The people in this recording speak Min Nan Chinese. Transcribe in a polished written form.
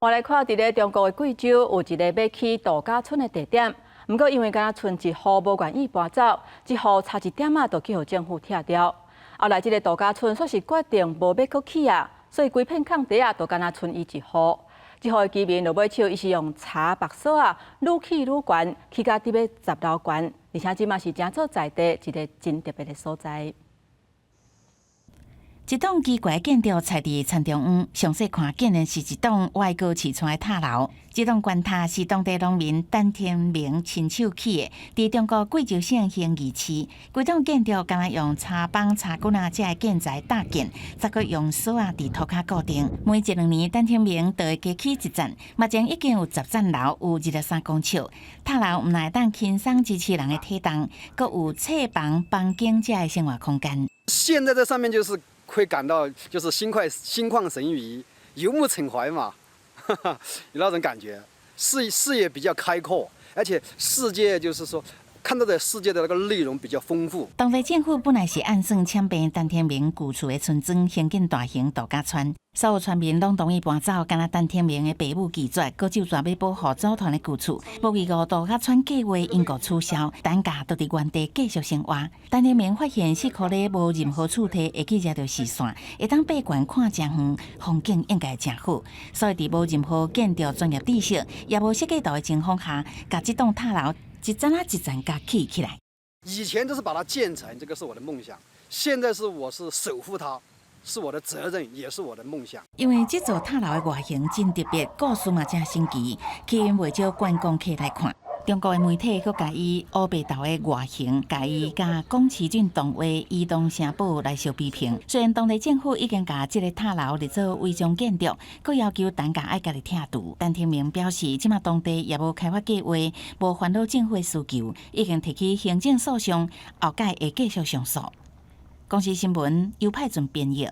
我來看佇咧中國的貴州有一个欲起度假村的地點，毋過因為敢若賰一戶無願意搬走，一戶差一點仔就去予政府拆掉。後來這个度假村煞是決定無欲閣起啊，所以規片空地啊，就干焦賰伊一戶。這戶的居民落尾手，伊是用柴縛索仔，愈起愈懸，起到得欲10樓懸，而且這嘛是成做在地一个真特別的所在。一棟奇怪建築佇佇田中央，詳細看竟然是一棟外國市村的塔樓。這棟懸塔是當地農民陳天明親手起的，佇中國貴州省興義市。規棟建築敢若用柴枋、柴棍仔這个建材搭建，再閣用索仔佇塗跤固定。每一兩年，陳天明就會加起一層。目前已經有10層樓，有23公尺。塔樓毋但會當輕鬆支持人的體重，閣有冊房、房間這个生活空間。現在在上面就是會感到就是心曠神怡，遊目騁懷嘛，有那種感覺，視野比較開闊，而且世界就是說看到的世界的那個內容比較豐富。當地政府本來是按算搶併陳天明舊厝的村莊，興建大型度假村，所有村民攏同意搬走，干焦陳天明的爸母拒絕，閣就煞欲保護祖傳的舊厝。無預料度假村計劃因故取消，陳家就佇原地繼續生活。陳天明發現四箍咧無任何厝體會去惹著視線，會當爬懸看誠遠，風景應該誠好。所以佇無任何建築專業知識，也無設計圖的情況下，共這棟塔樓一層仔一層共起起來。以前就是把它建成，這個是我的夢想。現在是我是守護它，是我的責任，也是我的夢想。因為這座塔樓的外形真特別，故事嘛真神奇，吸引袂少觀光客來看。中國的媒體閣共伊烏白頭的外形，共伊佮宮崎駿動畫《移動城堡》來相比評。雖然當地政府已經共這个塔樓列做違章建築，閣要求陳家愛家己拆除。陳天明表示，這馬當地也無開發計劃，無煩惱政府的需求，已經提起行政訴訟，後擺會繼續上訴。公視新聞，尤派準編譯。